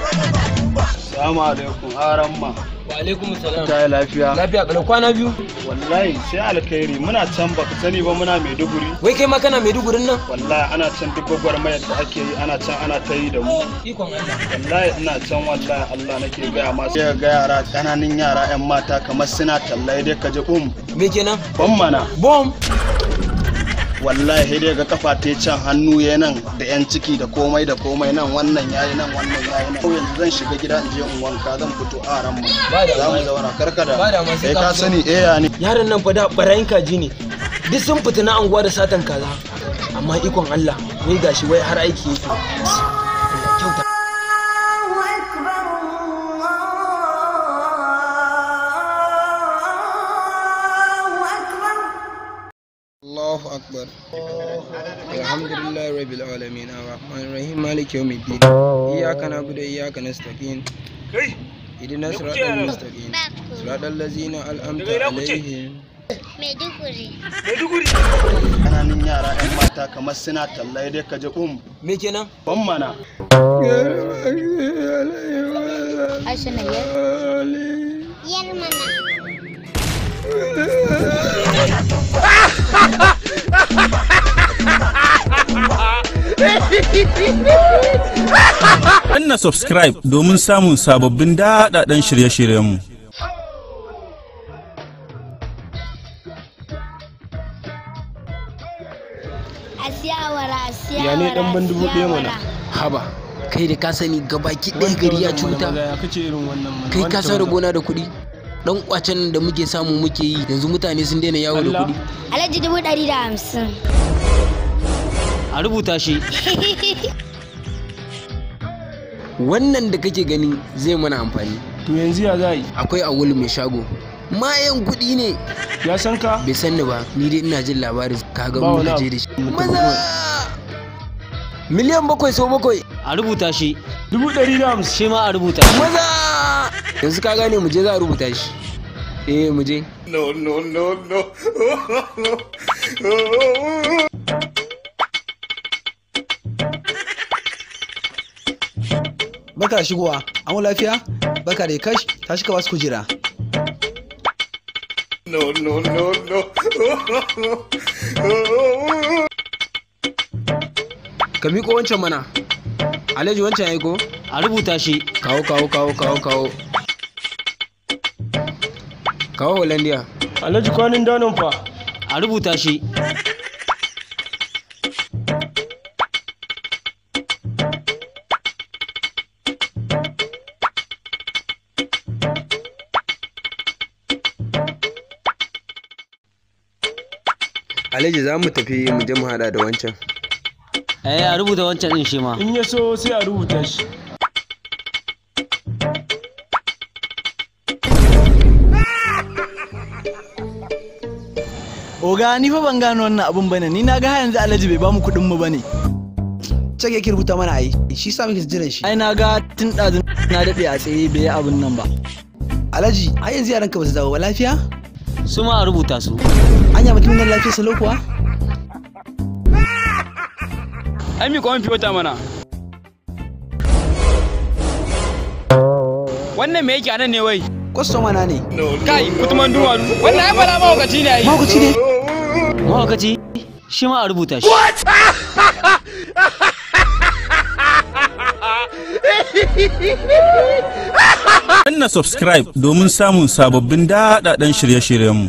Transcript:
Assalamu alaikum aramma. Wa alaikum salam. Ta lafiya. Lafiya kalau kwana biyu. Wallahi sai alkhairi muna can baka sani ba muna Maiduguri. Wai kai ma kana Maidugurin nan? Wallahi ana can duk gwagwarmayar da ake yi ana can ana ta yi da mu. Ikon Allah. Wallahi ina can wallahi Allah nake gaya ma sai ga yara kananan yara yan mata kamar suna talla dai ka ji um. Me kenan? Bom mana. Bom. Wallahi dai ga kafa ta can hannu ya nan da yan ciki da komai da komai nan wannan yayi nan wannan yayi nan. Yanzu zan shiga gida in je in wanka zan fito a ran mu. Za mu zauna karkada. Ba da ma sai Kai ka sani eh ya ne. Yaran nan fa da barayin kaji ne. Duk sun fita na anguwa da satan kaza. Amma ikon Allah wai gashi wai har aiki yake. Allah kyauta. الله أكبر الحمد لله رب العالمين الرحمن الرحيم مالك يوم الدين إياك نعبد وإياك نستعين اهدنا الصراط المستقيم صراط الذين أنعمت عليهم Maiduguri. Kananan yara yan mata kamar suna talla dai ka ji um. Me kenan? Bom mana. Aisha na yar. Yar mana. Danna subscribe domin samun sababbin daɗaɗɗen shirye-shiryenmu. A siya awara, a siya Ya ne awara, ɗan ban a dubu siya ɗaya mana. awara. Haba. Kai da ka sani gabaki ɗaya gari ya cuta. Kai ka san rabona da kuɗi. Dan kwacen da muke samu muke yi yanzu mutane sun daina yawo da kuɗi. Alhaji 150,000. A rubuta shi. Wannan da kake gani zai mana amfani. To yanzu ya za yi? Akwai awulu mai shago. Mayan kuɗi ne. Ya san ka? Bai san ni ba, ni dai ina jin labarin kaga Ba muka wani je abu. da shi. Maza! 7 miliyan sau 7. A rubuta shi. 150,000. Shi ma a rubuta. Maza! Yanzu ka gane mu je za a rubuta shi. Eh mu je. No no no no. Barka da shigowa, an lafiya? Barka da kash, tashi ka basu kujera. No no no no. Ka miƙo wancan mana. Alhaji wancan ya ko? A rubuta shi. Kawo kawo kawo kawo kawo. Kawo Hollandia. Alhaji kwanin danon fa. A rubuta shi. Alhaji za mu tafi mu je mu haɗa da wancan. Eh a rubuta wancan din shi ma. In ya so sai a rubuta shi. Oga, ni fa ban gano wannan abun bane. Ni na ga har yanzu Alhaji bai bamu kuɗin mu bane. Cak yake rubuta mana ai, shi sa muke jiran shi. Ai na ga tun ɗazu na daɗe a tsaye bai yi abun nan ba. Alhaji, har yanzu yaranka ba su dawo ba lafiya? Su ma a rubuta su. Anya mutumin nan lafiya salo kuwa? Ai mi kwan fiyota mana. Wannan me yake anan ne wai? Kwastoma na ne. Kai kutuman duwanu. Wannan ai bala mahaukaci ne ai. Mahaukaci ne? Mahaukaci shi ma a rubuta shi. Danna subscribe domin samun sababbin daɗaɗɗen shirye-shiryenmu.